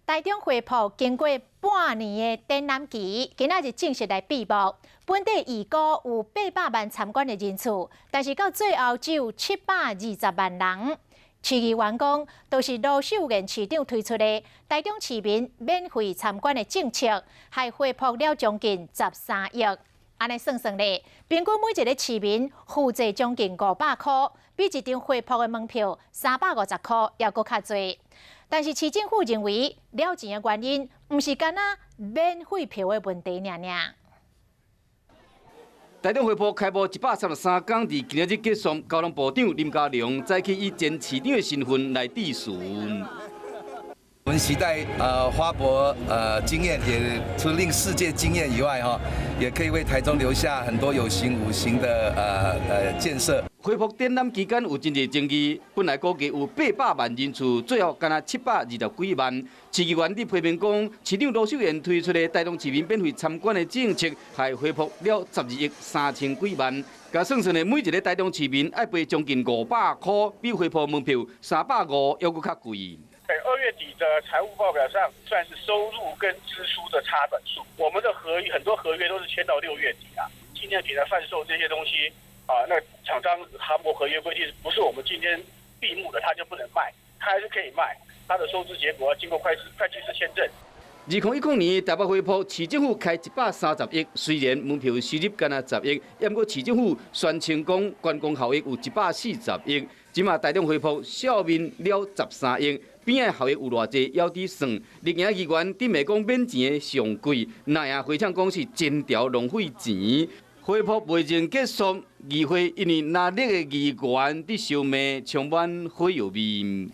台中花博經過半年的展覽期，今仔日正式來閉幕。本底預估有800萬參觀的人次，但是到最後只有720萬人。市議員講，都是盧秀燕市長推出的台中市民免費參觀的政策，害花博了將近13億。按呢算算咧，平均每一个市民負債將近500箍，比一張花博的門票350箍猶閣較濟。但是市政府認為，了錢的原因毋是干焦免費票的問題爾爾。台中花博開幕133工，佇今仔日結束。交通部長林佳龍早起以前市長的身份來致辭。我們期待花博經驗，也除了令世界驚豔以外，哈，也可以為台中留下很多有形無形的建設。花博展覽期間有真濟爭議，本來估計有800萬人次，最後干焦720幾萬。市議員佇批評講，市長盧秀燕推出的台中市民免費參觀的政策，害花博了12億3千幾萬。共算算的，每一个台中市民愛賠將近500箍，比花博門票350猶閣較貴。在2月底的財務報表上，算是收入跟支出的差短數。我們的合約很多合約都是簽到6月底啊，紀念品的販售這些東西啊，那廠商韓國合約規定，不是我們今天閉幕的，他就不能賣，他還是可以賣，他的收支結果要經過會計師簽證。2010年台北花博市政府開130億，雖然門票收入干焦十億，毋過市政府宣稱講觀光效益有140億。這馬台中花博笑面了13億，邊仔效益有偌濟，猶佇算。綠營議員佇罵講免錢的上貴，藍營回嗆講是真條浪費錢。花博袂前結束，議會因為藍綠的議員佇相罵，充滿火藥味。